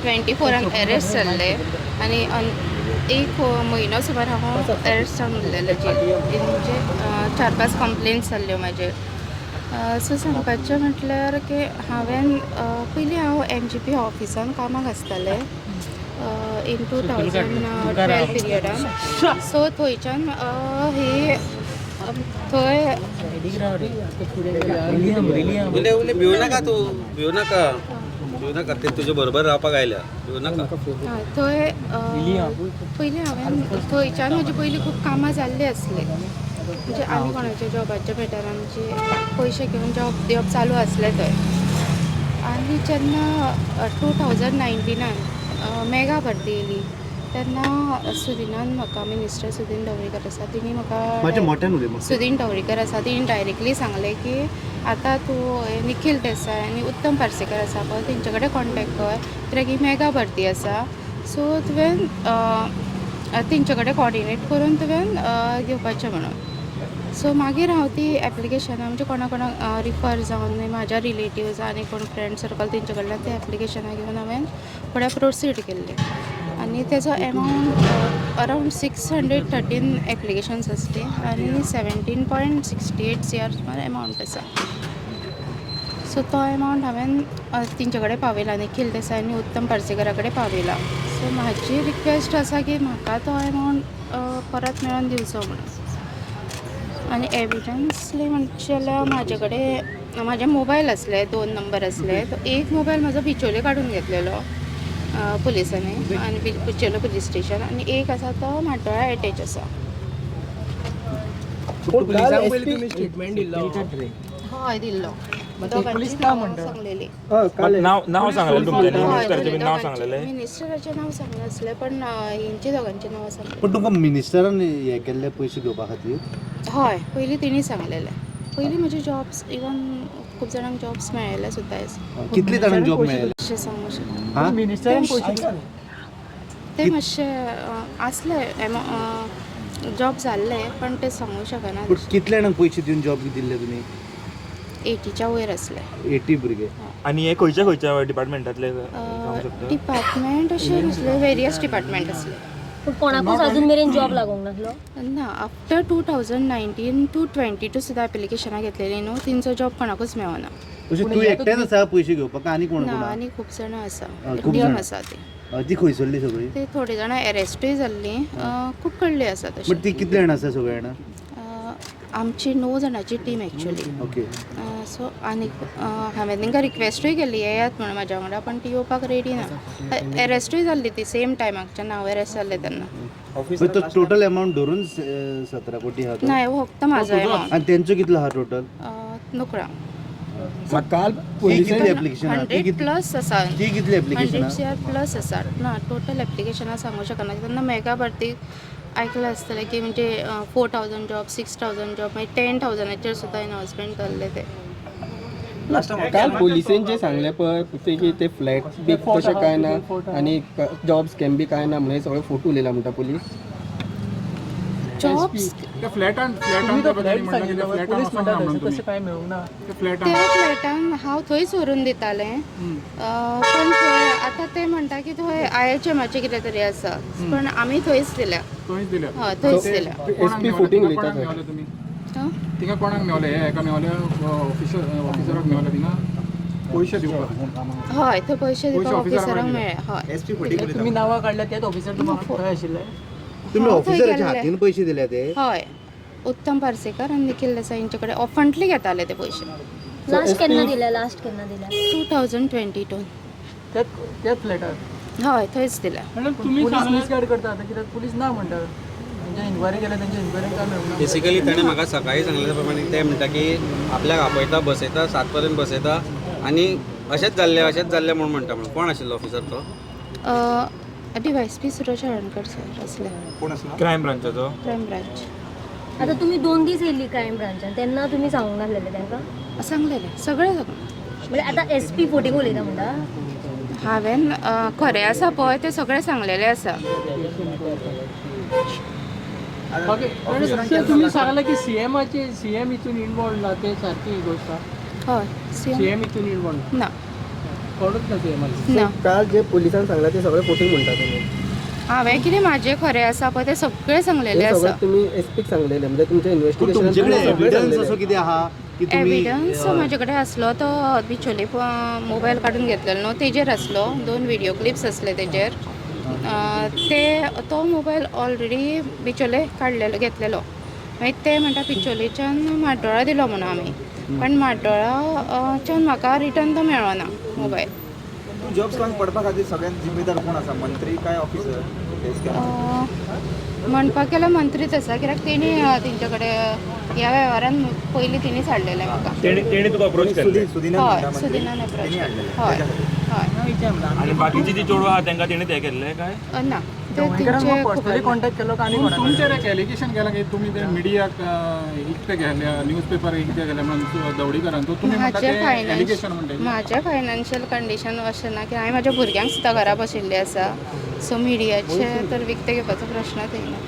24आन arrest जाल्लें आनी एक म्हयनो सुमार हांव एरेस्ट जावन उरलेलें जेल, म्हणजे 4-5 कंप्लेन्स जाल्ल्यो म्हाजेर. सो सांगपाचें म्हटल्यार की हांवें पयलीं हांव MGP ऑफिसान कामाक आसतालें इन 2012 पिरियडान. सो थंयच्यान ही थंय उले उले, भिवू नाका तूं, भिवू नाका, भिवू नाका. ते तुजे बरोबर रावपाक आयल्या, भिवू नाका. थंय पयलीं हांवें थंयच्यान म्हजी पयलीं खूब कामां जाल्लीं आसलीं, म्हणजे आनी कोणाच्या जॉबाच्या मॅटरान म्हणजे पयशे घेवन जॉब दिवप चालू आसलें थंय. आनी जेन्ना 2019आन मेगा भरती येयली तेन्ना सुदिनान म्हाका, मिनिस्टर सुदीन ढवळीकर आसा, तिणी मातशें म्हाका मोठ्यान उलय मातशें. सुदीन ढवळीकर आसा, तिणी डायरेक्टली सांगलें की आतां तूं निखील देसाय आनी उत्तम पार्सेकर आसा पळय तेंचे कडेन कॉन्टेक्ट कर, कित्याक ही मेगा भरती आसा. सो तुवें तेंचे कडेन कॉर्डिनेट करून तुवें घेवपाचें म्हणून. सो मागीर हांव ती एप्लिकेशनां म्हणजे कोणा कोणाक रिफर जावन म्हाज्या रिलेटिव्ज आनी कोण फ्रेंड सर्कल तेंचे कडल्यान ते एप्लिकेशनां घेवन हांवें फुडें प्रोसीड केल्लें. आनी तेजो एमावंट अरावंड 613 एप्लिकेशन्स आसली आनी 17.68 CR सुमार एमावंट आसा. सो तो एमावंट हांवें तेंचे कडेन पावयला, निखील देसाय आनी उत्तम पार्सेकरा कडेन पावयला. सो म्हाजी रिक्वेस्ट आसा की म्हाका तो एमावंट परत मेळोन दिवचो म्हणून. आनी एविडन्सली म्हणचे जाल्यार म्हाजे कडेन म्हाजे मोबायल आसले, 2 नंबर आसले. तो एक मोबायल म्हाजो बिचोले काडून घेतलेलो पुलिसांनी आनी बिचोले पुलीस स्टेशन, आनी एक आसा तो म्हाड्डोळा एटेच आसा. पुलिसांक पयलीं तुमी स्टेटमेंट दिल्लो? हय, दिल्लो. पुलीस ना म्हणटा. सांगलेली. नाव नाव सांगलेलें तुमच्यांनी? हय, मिनिस्टराचें बी नाव दोगांचें. सांगलेलें? मिनिस्टराचें नांव सांगनासलें, पण हेंचे दोगांचें नांव सांगलें. पण तुमकां मिनिस्टरान हे केल्ले पयशे घेवपा खातीर? हय, पयलीं तेणी सांगलेलें. पयलीं म्हजे जॉब्स, इवन खूब जाणांक जॉब्स मेळ्ळेले सुद्दां आसा. कितले जाणांक जॉब मेळ्ळे? अशें सांगूं शकता. हा. मिनिस्टरान पयशे ते मातशे आसले, जॉब जाल्ले, पण ते सांगू शकना. पूण कितले जाणांक पयशे दिवन जॉब दिल्ले तुमी? 80च्या वयर आसले. 80 भुरगे. आनी हे खंयच्या खंयच्या डिपार्टमेंटांतले सांगूंक शकता? डिपार्टमेंट अशें नासले, वेरियस डिपार्टमेंट आसले. पूण कोणाकूच अजून मेरेन जॉब लागूंक नासलो? ना, आफ्टर 2019 टू 22 सुद्दां एप्लिकेशनां घेतलेलीं न्हू, तेंचो जॉब कोणाकूच मेळना. अशें तूं एकटेंच आसा पयशे घेवपाक आनी कोण ना. कोण? आनी खूब जाणां आसा. खूब टीम जाणां. आसा ती. ती खंयसरली सगळी? ते थोडे जाणां एरेस्टूय जाल्लीं, खूब कडली आसा बट तशें. ती कितले जाणां आसा सगळे जाणां? आमची 9 जाणांची टीम एक्चुली. सो आनी हांवें तांकां रिक्वेस्टूय केल्ली येयात म्हणून म्हाज्या वांगडा, पण ती येवपाक रेडी ना. एरेस्टूय जाल्ली ती सेम टायमाक, जेन्ना हांव एरेस्ट जाल्लें तेन्ना. तो टोटल अमाऊंट धरून 17 कोटी आहा तो? ना, हो फक्त म्हाजो एमावंट. आनी तेंचो कितलो आहा टोटल? नकळो. काल ती कितली एप्लिकेशन आहा? ती 100 कितली प्लस आसा. ती कितली एप्लिकेशन 100 आहा? सीआर प्लस आसा. ना, टोटल एप्लिकेशनां सांगूं शकना. तेन्ना मेगा भरती आयकलां आसतलें की म्हणजे 4000 जॉब, 6000 जॉब, मागीर 10,000चेर सुद्दां अनावन्समेंट जाल्लें तें. काल पोलिसेन जे सांगले पळय ते की ते फ्लॅट बी तशें कांय ना आनी जॉब स्कॅम बी कांय ना म्हणून सगळे फोटो उलयला म्हणटा पोलीस. जॉब्स त्या फ्लॅटान फ्लॅटान पोलीस म्हणटा तशें काय मेळूंक ना फ्लॅटान. त्या फ्लॅटान हांव थंयच व्हरून दितालें, पण थंय आतां ते म्हणटा की थंय आयएचएमाचें कितें तरी आसा, पण आमी थंयच दिल्या. थंयच दिल्या? हय, थंयच दिल्या. कोणाक SP footing मेवले? उलयता कोणाक थंय. मेवले तुमी? हं? थिंगा कोणाक मेवले? हे हेका मेवले, ऑफिसर ऑफिसराक मेवले थिंगा पयशे दिवपाक? हय, थंय पयशे दिवपाक पयशे ऑफिसराक ऑफिसरांक मेळ्ळे. मेळ्ळे, हय. तुम्ही नावां काडल्या त्याच ऑफिसर तुम्हाला थंय आशिल्ले? तुमी हांव थंय ऑफिसराच्या गेल्लें. हातीन पयशे दिले ते? हय, उत्तम पार्सेकर आनी निखील देसाय हेंचे कडेन ऑफंटली घेताले ते पयशे. लास्ट केन्ना दिल्या? लास्ट केन्ना दिल्या? 2022. त्याच फ्लॅटार? हय, थंयच दिल्या. तुम्ही पोलीस मिसगायड करता आतां, कित्याक पोलीस ना म्हणटा, म्हणजे इन्क्वायरी केल्या तेंची इन्क्वायरी काय मेळूंक ना. बेसिकली ताणें म्हाका सकाळी सांगलें त्या प्रमाणे ते म्हणटा की आपल्याक आपयता, बसयता, 7 पर्यंत बसयता आनी अशेंच जाल्लें, अशेंच जाल्लें म्हूण म्हणटा. म्हणून कोण आशिल्लो ऑफिसर तो? डीवायएसपी सुरज हळणकर सर आसले. क्रायम ब्रांचाचो? Crime branch. आता तुम्ही 2 दीस येयल्ली क्रायम ब्रांचान तेन्ना तुमी सांगूंक नासलेलें तांकां? सांगलेलें, सगळें सांगलें. म्हणजे आतां एसपी फोटींग उलयता म्हणटा? हांवें खरें आसा पळय तें सगळें सांगलेलें आसा. तुम्ही सांगला की सीएमाचे सीएम हितून इन्वॉल्व ना, ते सारकी ही गोष्ट? हय, सीएम. सीएम हितून इन्वॉल्व ना. ना. काल जे पोलिसान सांगला ते सगळे फोटींग म्हणटा तुमी. हांवें कितें म्हाजें खरें आसा पळय तें सगळें सांगलेलें हे सगळें आसा. तुमी एसपीक सांगलेले, म्हणजे तुमचें पूण इन्व्हेस्टिगेशन तुमचे कडेन एविडन्स असो कितें आहा की तुमी एविडन्स म्हाजे कडेन आसलो तो बिचोले मोबायल काडून घेतलेलो न्हू तेजेर आसलो, दोन विडियो क्लिप्स आसले तेजेर. ते तो मोबायल ऑलरेडी बिचोले काडलेलो घेतलेलो. मागीर ते म्हणटा बिचोलेच्यान म्हाड्डोळा दिलो म्हणून आमी, पण म्हाड्डोळाच्यान म्हाका रिटर्न तो मेळना मोबायल. तूं जॉब स्कॅम पडपा खातीर सगळ्यांत जिम्मेदार कोण आसा, मंत्री काय ऑफिसर? हे स्कॅम म्हणपाक गेल्यार मंत्रीच आसा, कित्याक तेणी तेंचे कडेन ह्या वेव्हारान पयलीं तेणीच हाडलेलें म्हाका. तेणी तुका अप्रोच केल्ले? सुदिना हय, म्हणटा मंत्री, सुदिनान अप्रोच तेणी हाडलेलें हय. त्याच्या खातीर. हय. आनी बाकीची जी चेडवां आहा तांकां तेणी ते केल्ले काय? ना, ते तेंचे खबर ना. पूण तुमचेर एक एलिगेशन केलां की तुमी ते मिडियाक इकते घेतल्या, न्यूज पेपर इकते घेतल्या म्हणून दवडीकरान, तो तुमी म्हणटा म्हाजें ते एलिगेशन म्हणटा. म्हाजें फायनान्शियल कंडिशन अशें ना की हांवें म्हाज्या भुरग्यांक सुद्दां घरा बशिल्लें आसा, सो मिडियाचे तर विकतें घेवपाचो प्रश्नच येना.